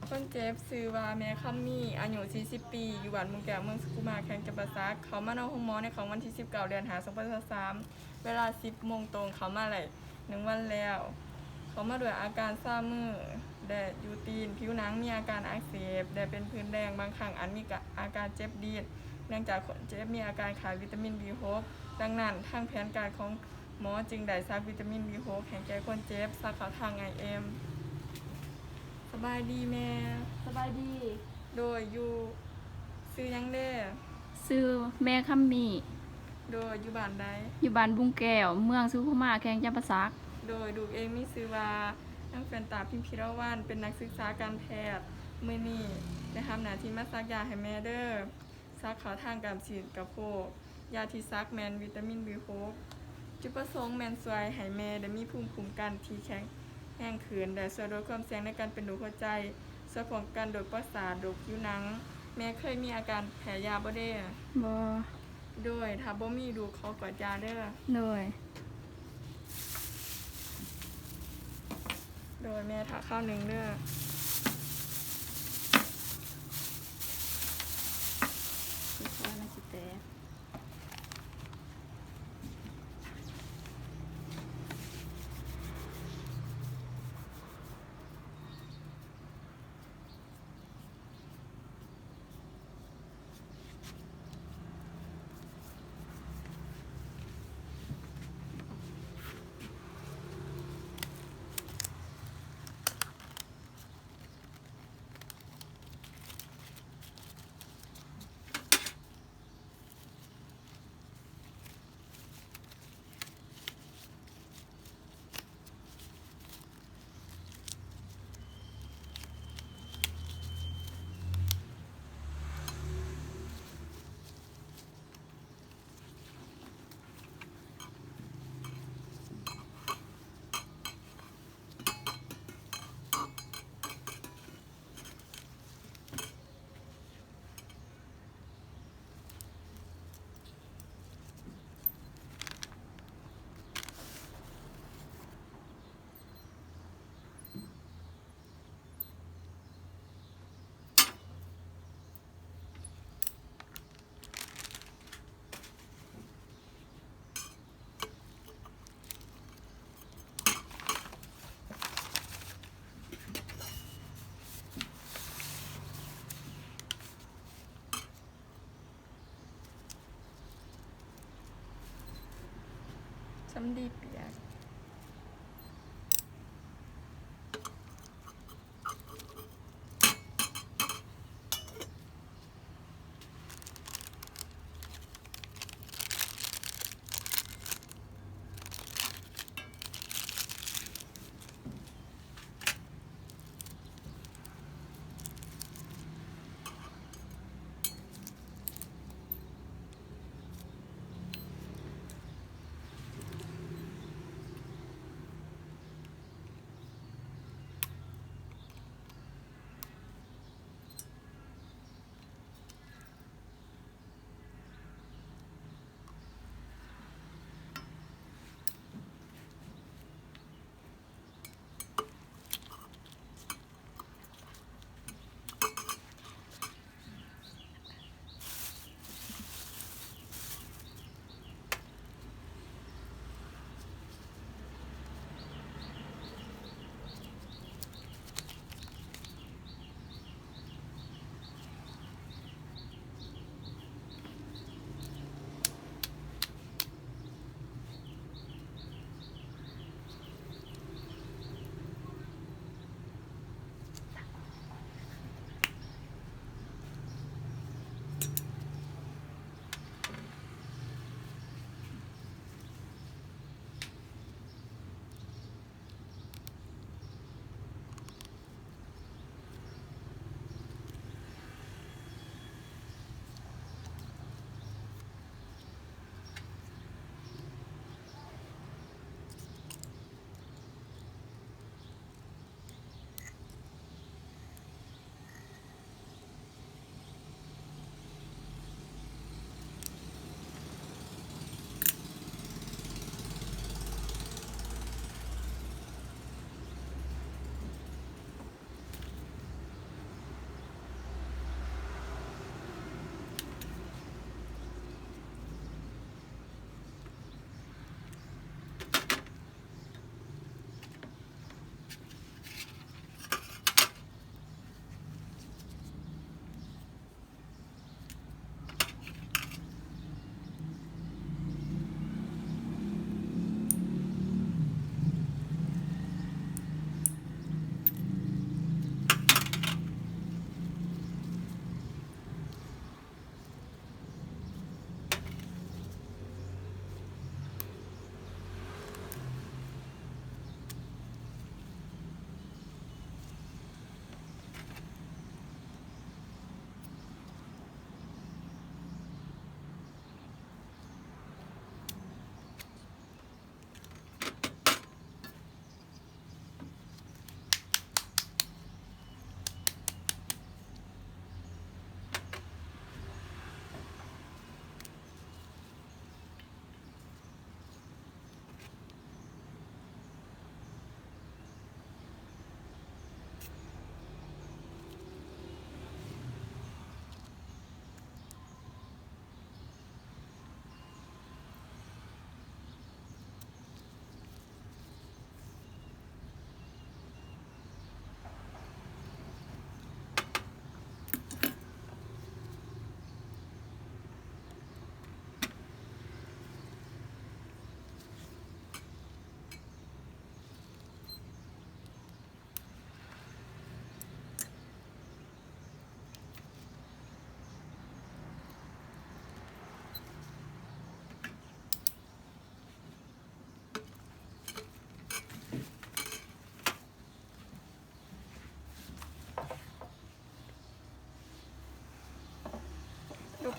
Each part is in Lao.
ຄົນເຈັບຊື່ວ່າແມ່ຄຳມີ ອາຍຸສີ່ສິບປີ ຢູ່ບ້ານບຸງແກ້ວ ເມືອງສຸຂຸມາ ແຂວງຈຳປາສັກ. ເຂົ້າມານອນໂຮງໝໍໃນຄ່ຳວັນທີສິບເກົ້າ ເດືອນຫ້າ ສອງພັນຊາວສາມ ເວລາສິບໂມງຕົງ. ເຂົ້າມາໄດ້ໜຶ່ງວັນແລ້ວ. ເຂົ້າມາດ້ວຍອາການຊາມື ແລະ ຢູ່ຕີນ, ຜິວໜັງມີອາການອັກເສບ ແລະ ເປັນຜື່ນແດງ, ບາງຄັ້ງອາດມີກະ ອາການເຈັບດີດ. ເນື່ອງຈາກຄົນເຈັບມີອາການຂາດວິຕາມິນ ບີຫົກ ດັ່ງນັ້ນ ທາງແຜນການຂອງ ໝໍຈຶ່ງໄດ້ສັກວິຕາມິນ ບີຫົກ ໃຫ້ແກ່ຄົນເຈັບ, ສັກເຂົ້າທາງໄອເອັມ. ສະບາຍດີແມ່. ສະບາຍດີ. ໂດຍ ຢູ່ ຊື່ຫຍັງເດ? ຊື່ແມ່ຄຳມີ. ໂດຍ ຢູ່ບ້ານໃດ? ຢູ່ບ້ານບຸງແກ້ວ ເມືອງສຸຂຸມາ ແຂວງຈຳປາສັກ. ໂດຍ ລູກເອງມີຊື່ວ່າ ນາງແຟນຕາ ພິມພິລາວັນ ເປັນນັກສຶກສາການແພດ. ມື້ນີ້ໄດ້ຮັບໜ້າທີ່ມາສັກຢາໃຫ້ແມ່ເດີ. ສັກເຂົ້າທາງກ້າມຊີ້ນກະໂພກ. ຢາທີ່ສັກແມ່ນວິຕາມິນ ບີຫົກ. ຈຸດປະສົງແມ່ນຊ່ວຍໃຫ້ແມ່ໄດ້ມີພູມຄຸ້ມກັນທີ່ແຂງແຮງຂຶ້ນ ແລະ ຊ່ວຍລົດຄວາມສ່ຽງໃນການເປັນໂລກຫົວໃຈ, ຊ່ວຍປ້ອງກັນໂລກປະສາດ, ໂລກຜິວໜັງ. ແມ່ເຄີຍມີອາການແພ້ຢາບໍ່ເດ? ບໍ່. ໂດຍ ຖ້າບໍ່ມີ ລູກຂໍກວດຢາເດີ. ໂດຍ. ໂດຍ ແມ່ຖ້າຄາວໜຶ່ງເດີ. ຄ່ອຍໆ ມັນຊິແຕກ. ສຳລີປຽກ. ເ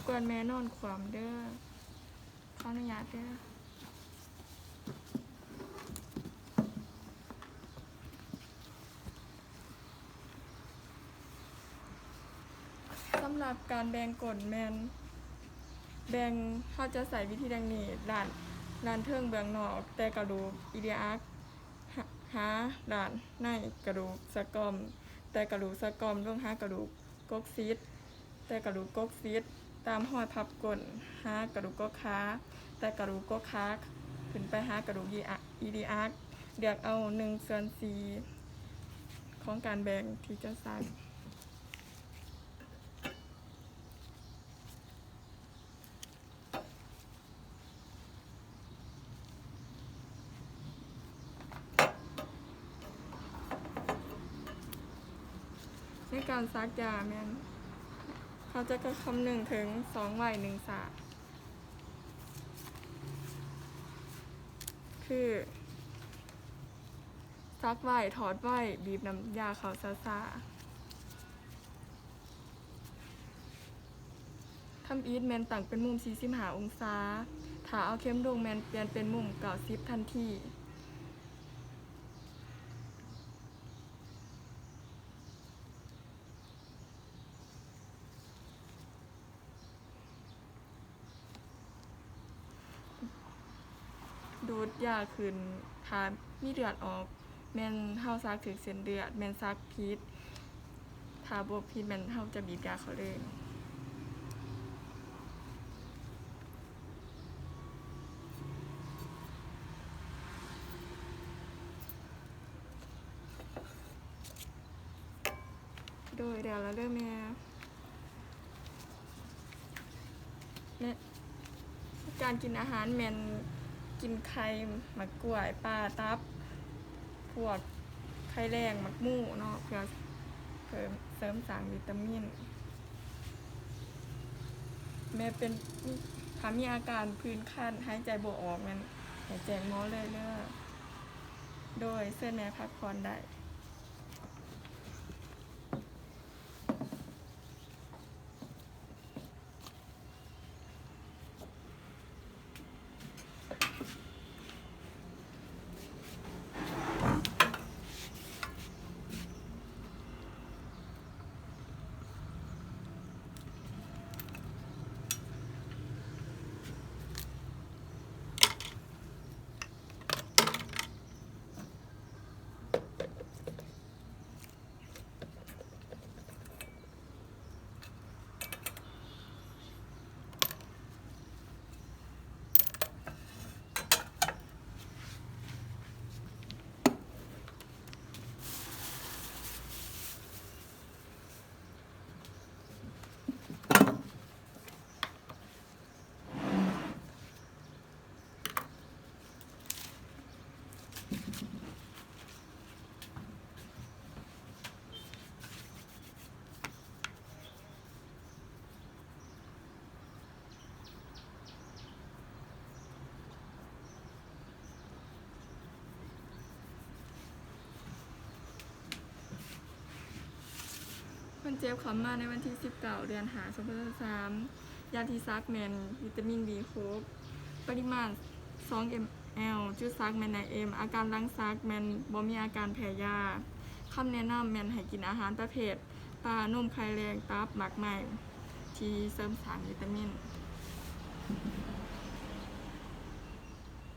ກວນແມ່ນອນຂວ້ຳເດີ້ ຂໍອະນຸຍາດເດີ້. ສຳລັບການແບ່ງກົ້ນແມ່ນ ແບ່ງ ເຮົາຈະໃຊ້ວິທີດັ່ງນີ້: ດ້ານ ດ້ານເທິງເບື້ອງນອກແຕ່ກະດູກອີລີອາກ ຫາ ຫາດ້ານໃນກະດູກສະກອມ ແຕ່ກະດູກສະກອມລົງຫາກະດູກ ກົກສິດ ແຕ່ກະດູກກົກສິດ ຕາມຮອຍພັບກົ້ນ ຫາກະດູກກົກຂາ ແຕ່ກະດູກກົກຂາ ຂຶ້ນໄປຫາກະດູກອີອາ ອີລີອາກ ເລືອກເອົາໜຶ່ງສ່ວນສີ່ຂອງການແບ່ງທີ່ຈະໃຊ້. ໃນການສັກຢາແມ່ນ ເຮົາຈະກະຄຳນຶງເຖິງສອງໄວໜຶ່ງສາ ຄື ສັກໄວ ຖອດໄວ ບີບນ້ຳຢາເຂົ້າຊ້າໆ. ທຳອິດແມ່ນຕັ້ງເປັນມຸມສີ່ສິບຫ້າອົງສາ, ຖ້າເອົາເຂັມລົງແມ່ນປ່ຽນເປັນມຸມເກົ້າສິບທັນທີ. ດູດຢາຂຶ້ນ ຖ້າມີເລືອດອອກ ແມ່ນເຮົາສັກຖືກເສັ້ນເລືອດ, ແມ່ນສັກຜິດ, ຖ້າບໍ່ຜິດແມ່ນເຮົາຈະບີບຢາເຂົ້າເລີຍ. ໂດຍ ແລ້ວລະເດີແມ່. ແລະ ການກິນອາຫານແມ່ນກິນໄຂ່, ໝາກກ້ວຍ, ປາ, ຕັບ, ພວກໄຂ່ແລງ, ໝາກໝູເນາະ ເພື່ອເສີມ ເສີມສ້າງວິຕາມິນ. ແມ່ເປັນ ຖ້າມີອາການຜື່ນຄັນ, ຫາຍໃຈບໍ່ອອກ ແມ່ນໃຫ້ແຈ້ງໝໍເລີຍເດີ. ໂດຍ ເຊີນແມ່ພັກຜ່ອນໄດ້. ຄົນເຈັບເຂົ້າມາໃນວັນທີສິບເກົ້າ ເດືອນຫ້າ ສອງພັນຊາວສາມ. ຢາທີ່ສັກແມ່ນວິຕາມິນ ບີຫົກ ປະລິມານ ສອງ ເອັມແອລ, ຈຸດສັກແມ່ນໃນເອັມ. ອາການຫຼັງສັກແມ່ນບໍ່ມີອາການແພ້ຢາ. ຄຳແນະນຳແມ່ນໃຫ້ກິນອາຫານປະເພດ ປາ, ນົມ, ໄຂ່ແລງ, ຕັບ, ໝາກໄມ້ ທີ່ເສີມສ້າງວິຕາມິນ.